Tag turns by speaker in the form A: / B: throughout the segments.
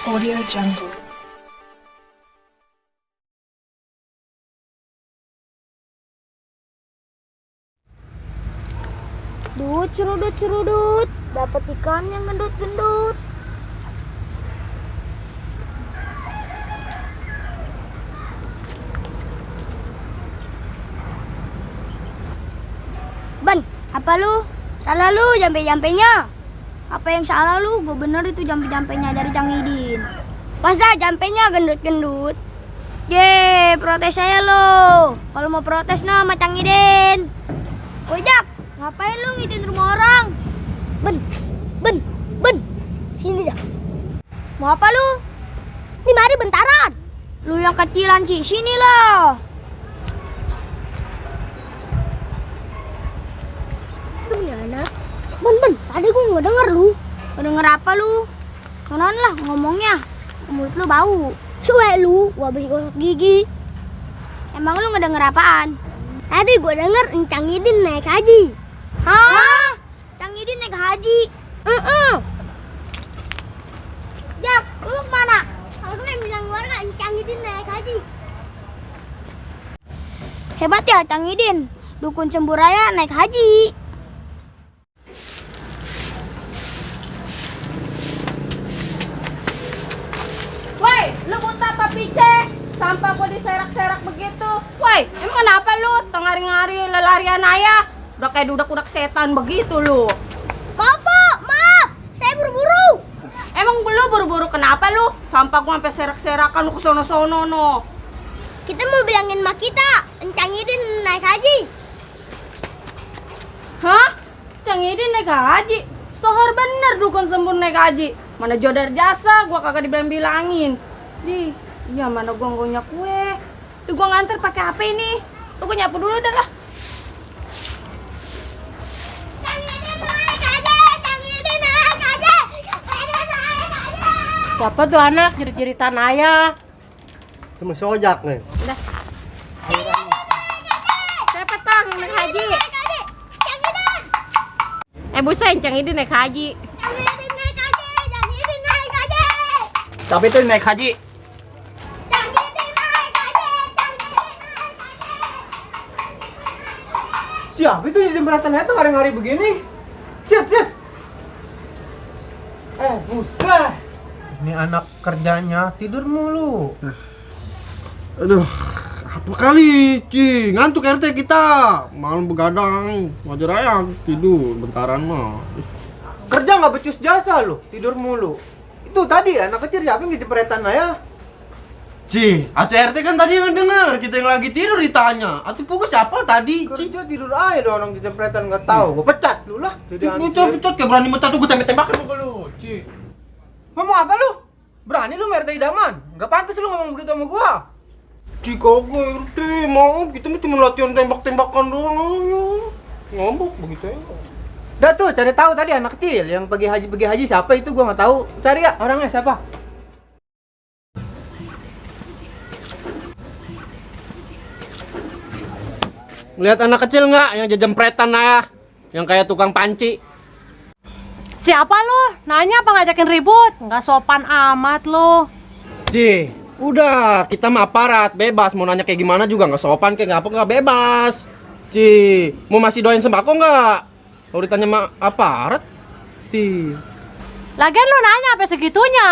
A: Audio Jungle.
B: Dut, cerudut, cerudut. Dapat ikan yang gendut-gendut. Ban, apa lu? Salah lu jampe-jampenya. Apa yang salah lu? Gue bener itu jampe-jampenya dari Cang Idin. Masa jampenya gendut-gendut? Ye, protes saya lo. Kalau mau protes no sama Cang Idin. Ojak, ngapain lu ngidin rumah orang? Ben, sini dah. Mau apa lu? Nih mari bentaran. Lu yang kecilan sih, sini loh. Tuh ya anak. Ben, tadi gua nggak denger lu. Nggak denger apa lu? Sonon lah ngomongnya. Mulut lu bau. Suwe lu, gua habis gosok gigi. Emang lu nggak denger apaan? Tadi gua denger Cang Idin naik haji. Hah? Cang Idin naik haji? Jak, lu kemana? Aku yang bilang warga Cang Idin naik haji. Hebat ya Cang Idin, dukun Cemburaya naik haji.
C: Woi, lu buta apa pice? Sampah gua diserak-serak begitu. Woi, emang kenapa lu? Tengari-ngari lelarian ayah. Udah kayak dudak-dudak setan begitu lu.
B: Bapak, maaf, saya buru-buru.
C: Emang lu buru-buru kenapa lu? Sampah gua sampai serak-serakan lu ke sono-sono no.
B: Kita mau bilangin mak kita, Cang Idin naik haji.
C: Hah? Cang Idin naik haji? Sohor bener dukun sembur naik haji. Mana jodar jasa, gua kagak dibilang-bilangin. Iya mana gua nggak punya kue. Tuh gua nganter pakai HP ini. Tuh gua nyapu dulu dah lah.
B: Cang Idin naik haji, Cang Idin naik haji, Cang Idin naik haji.
C: Siapa tuh anak jerit-jeritan ayah?
D: Cuma si Ojak nih.
C: Udah. Siapa tang naik haji?
B: Cang Idin.
C: Busain Cang Idin naik haji.
B: Cang Idin naik haji, Cang Idin naik haji.
D: Tapi itu naik haji.
B: Cang Idin naik haji, Cang Idin naik haji.
D: Siapa itu di jembratan itu hari-hari begini? Sit. Buset. Ini anak kerjanya tidur mulu. Aduh, apa kali, Ci? Ngantuk RT kita. Malam begadang, wajar aja tidur bentaran mah. Kerja nggak becus jasa lo, tidur mulu. Itu tadi anak kecil siapa yang jepretan ya? Ci, atuh RT kan tadi yang dengar, kita yang lagi tidur ditanya. Atuh pukul siapa tadi? Ci, kerja tidur aja dong, orang jepretan nggak tahu. Gua pecat lu lah. Pecat, kayak berani mecat tuh gua tembak-tembakin muka lu, Ci. Ngomong apa lu? Berani lu RT idaman? Nggak pantas lu ngomong begitu sama gua. Ci, kagak RT, mau kita mah cuma latihan tembak-tembakan doang. Ngomong begitu ya. Udah tuh, cari tahu tadi anak kecil yang pergi haji siapa itu gua nggak tahu. Cari ya orangnya siapa? Lihat anak kecil nggak yang jejempretan ya, yang kayak tukang panci.
C: Siapa lu? Nanya apa ngajakin ribut? Nggak sopan amat lu.
D: Ci, udah kita mah aparat bebas mau nanya kayak gimana juga nggak sopan kayak ngapa nggak bebas. Ci, mau masih doain sembako nggak? Kalau ditanya mah aparat, Ci.
C: Lagian lu nanya apa segitunya?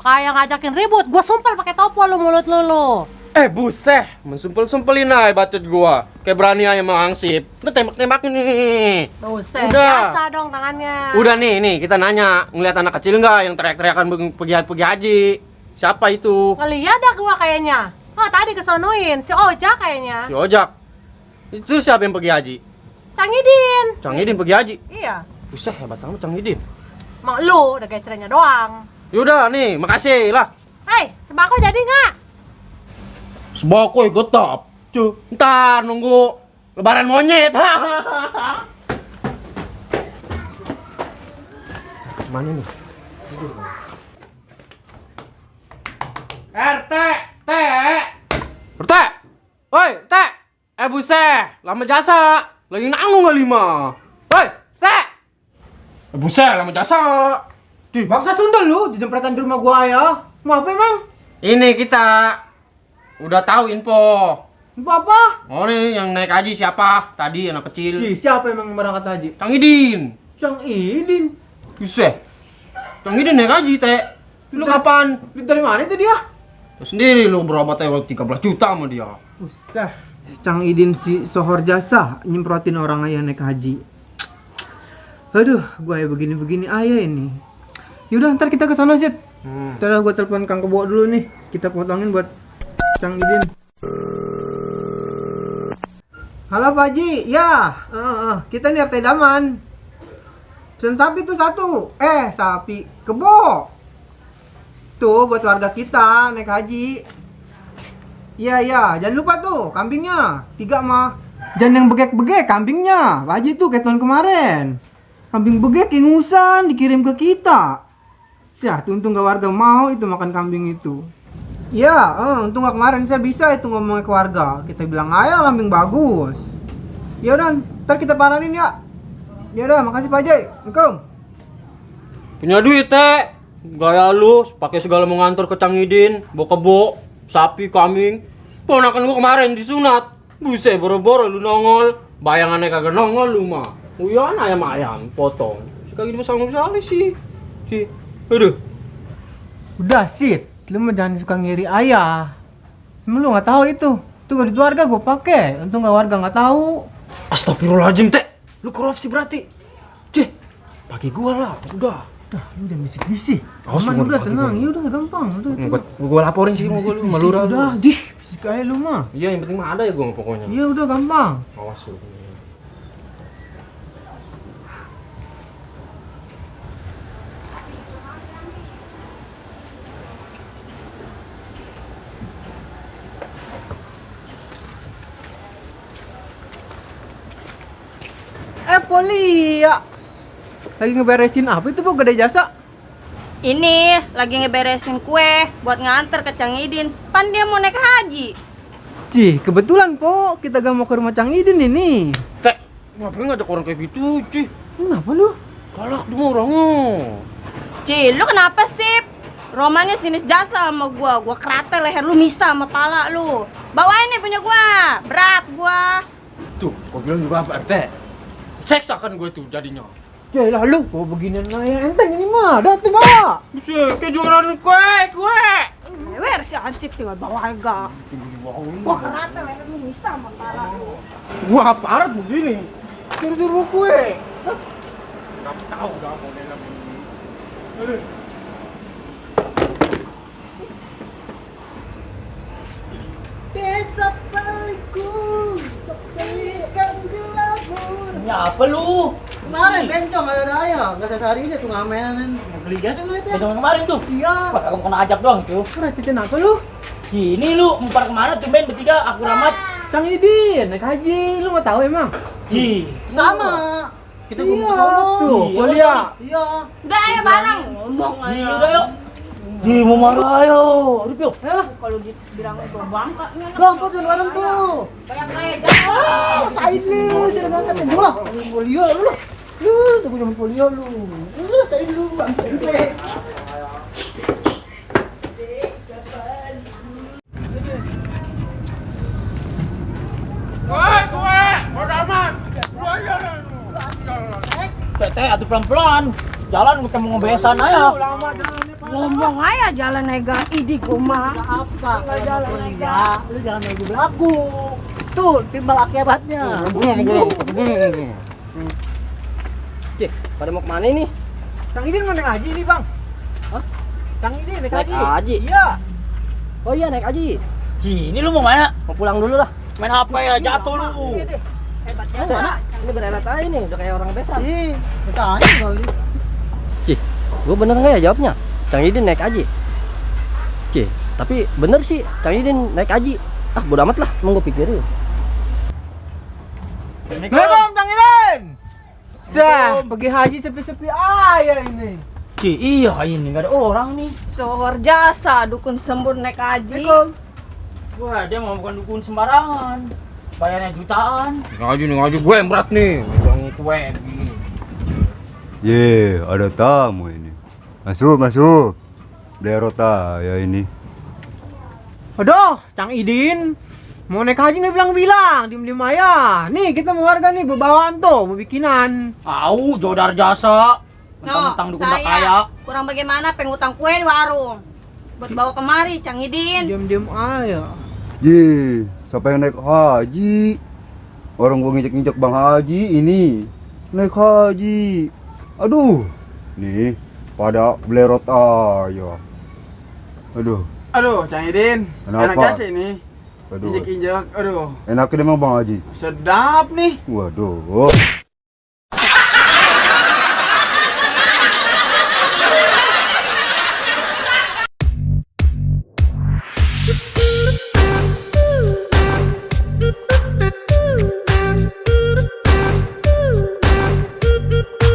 C: Kayak ngajakin ribut, gua sumpel pakai topo lu mulut lu.
D: Buset, mensumpel-sumpelin aja bacot gua. Kayak berani aja mau angsip. Udah tembak-tembakin nih.
C: Buset,
D: Udah.
C: biasa dong tangannya.
D: Udah nih, kita nanya, ngeliat anak kecil nggak yang teriak-teriakan pergi haji? Siapa itu?
C: Ngeliat dah gua kayaknya. Oh tadi kesonoin, si Ojak kayaknya.
D: Si Ojak. Itu siapa yang pergi haji?
C: Cang Idin.
D: Cang Idin pergi haji.
C: Iya.
D: Buset, hebat banget Cang Idin.
C: Mak lu udah kayak cerenya doang.
D: Yaudah nih, makasih lah.
C: Hei, sembako jadi nggak?
D: Sembako gotap. Cuy, ntar nunggu lebaran monyet. Mana nih? RT, RT. Oi, RT. Buset, lama jasa. Lagi nanggung kali mah. Hei, Sek. Buset, lama jasa. Di bangsa Sunda lu, di jempretan di rumah gua ya. Mau apa emang? Ini kita udah tahu info. Info apa? Oh nih yang naik haji siapa? Tadi anak kecil. Siapa emang berangkat haji? Cang Idin. Cang Idin? Buset. Cang Idin naik haji, Teh. Lu kapan? Dari mana itu dia? Lu sendiri lu berobat 13 juta sama dia. Usah. Cang Idin si sohor jasa nyemprotin orang ayah naik haji. Aduh, gua ya begini-begini ayah ini. Yaudah, ntar kita ke sana, Sid. Ntar gua telepon Kang Kebo dulu nih. Kita potongin buat Cang Idin. Halo Pak Haji, ya. Kita nih RT Daman. Pesen sapi tuh satu. Sapi kebo. Tuh buat warga kita naik haji. Iya, jangan lupa tuh kambingnya 3 mah. Jangan yang begek-begek kambingnya. Pak Haji tuh kayak tahun kemarin. Kambing begek ingusan dikirim ke kita. Untung gak warga mau itu makan kambing itu. Iya, untung gak kemarin saya bisa itu ngomongnya ke warga. Kita bilang ayo kambing bagus. Ya udah, ntar kita paranin ya. Ya udah, makasih Pak Haji. Assalamualaikum. Punya duit, Teh. Gaya lu, pakai segala mau ngantor ke Cang Idin, bawa kebo, sapi, kambing. Ponakan gua kemarin disunat. Buset, boro-boro lu nongol. Bayangannya kagak nongol lu mah. Uyan ayam-ayam potong. Kagak gitu sanggup sekali sih. Aduh. Udah, Sid. Lu mah jangan suka ngiri ayah. Emang lu nggak tahu itu. Tuh di warga gua pakai. Untung nggak warga nggak tahu. Astagfirullahaladzim, Teh. Lu korupsi berarti. Pakai gua lah. Udah, lu jangan bisik-bisik. Aman, udah tenang. Ya udah gampang. Udah. Gua laporin sih mau gua lu malura lu. Udah, bisik aja lu mah. Iya, yang penting mah ada ya gua pokoknya. Iya, udah gampang. Awas lu. Polia. Lagi ngeberesin apa itu, Bu? Gede jasa?
C: Ini lagi ngeberesin kue buat nganter ke Cang Idin. Pan dia mau naik haji.
D: Kebetulan, Po. Kita gak mau ke rumah Cang Idin ini. Teh, ngapain ngajak orang kayak gitu, Kenapa lu? Galak dong orangnya.
C: Lu kenapa sih? Romannya sinis jasa sama gua kerate leher lu, misa sama pala lu. Bawain nih punya gua, berat gua.
D: Tuh, gua bilang juga apa, RT? Cek akan gue tuh jadinya. Yaelah lu, kok beginian aja enteng ini mah. Dah tuh, Pak. Buset, kayak jualan kue.
C: Lewer si ansip tinggal bawa harga. Gua kerata leher lu, misa sama pala lu.
D: Gua aparat begini. Suruh kue. Enggak tahu dah modelnya begini. Aduh. Desa Paliku, sepelikan gelabur. Ini apa lu? Kemarin bencong ada ayam, nggak sehari aja tuh ngamen. Beli gas ngeliat ya?
E: Kemarin tuh?
D: Iya.
E: Pak, aku kena ajak doang tuh.
D: Perhatiin apa lu?
E: Ini lu empar kemana tuh main bertiga? Aku Rahmat.
D: Cang Idin, naik haji, lu mau tahu emang? Sama. Kita kumpul sono. Tuh, kuliah. Iya.
C: Udah ayo bareng. Ngomong aja.
E: Udah yuk. Mau marah ayo. Aduh, Pio.
C: Kalau dibilang itu bangkanya.
D: Gampang kan bareng tuh.
C: Kayak jangan.
D: Sain lu, sudah banget ya. Gua polio lu. Tuh gua jaman polio lu. Sain lu, bangsa. Kue, bodo amat. Gua jalan.
E: Teh, atuh pelan-pelan. Jalan kita mau ngebesan aja.
C: Ngomong aja jalan naga idi koma.
D: Apa? Jalan naga. Lu jangan naik belagu. Tuh, timbal akibatnya.
E: Pada mau kemana ini?
D: Cang Idin mau naik haji nih, Bang.
E: Hah?
D: Cang Idin naik
E: Naik
D: haji.
E: haji?
D: Iya.
E: Oh iya, naik haji. Ini lu mau mana? Mau pulang dulu lah. Main HP ya, jatuh lu.
C: Hebatnya.
E: Ini berelat aja nih, udah kayak orang besan.
D: Kita aja kali.
E: Gua bener nggak ya jawabnya? Cang Idin naik haji. Tapi bener sih, Cang Idin naik haji. Bodo amat lah, mau gua pikirin.
D: Assalamualaikum, Cang Idin. Pergi haji sepi-sepi aja ini.
E: Iya ini nggak ada orang nih.
C: Sohor jasa dukun sembur naik haji.
E: Wah, dia mau bukan dukun sembarangan.
D: Bayarnya jutaan.
E: Ngaji gue yang berat nih. Uang kue begini.
F: Ye, ada tamu ini. Masuk. Derota ya ini.
D: Aduh, Cang Idin. Mau naik haji nggak bilang-bilang, diem-diem aja. Nih kita mau harga nih berbawaan tuh, mau bikinan.
E: Au, jodar jasa. Mentang-mentang dukun kaya.
C: saya kurang bagaimana pengutang kue di warung. Buat bawa kemari, Cang Idin.
D: Diem-diem aja.
F: Ye, siapa yang naik haji? Orang gua ngijek-ngijek Bang Haji ini. Naik haji. Aduh. Nih, pada belerot aja.
G: Aduh, Cang Idin.
F: Kenapa?
G: Enak gak sih ini?
F: Aduh.
G: Injek-injek, aduh.
F: Enaknya memang Bang Haji.
G: Sedap nih.
F: Waduh.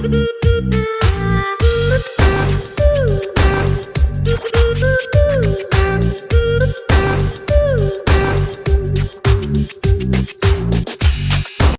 H: Thank you.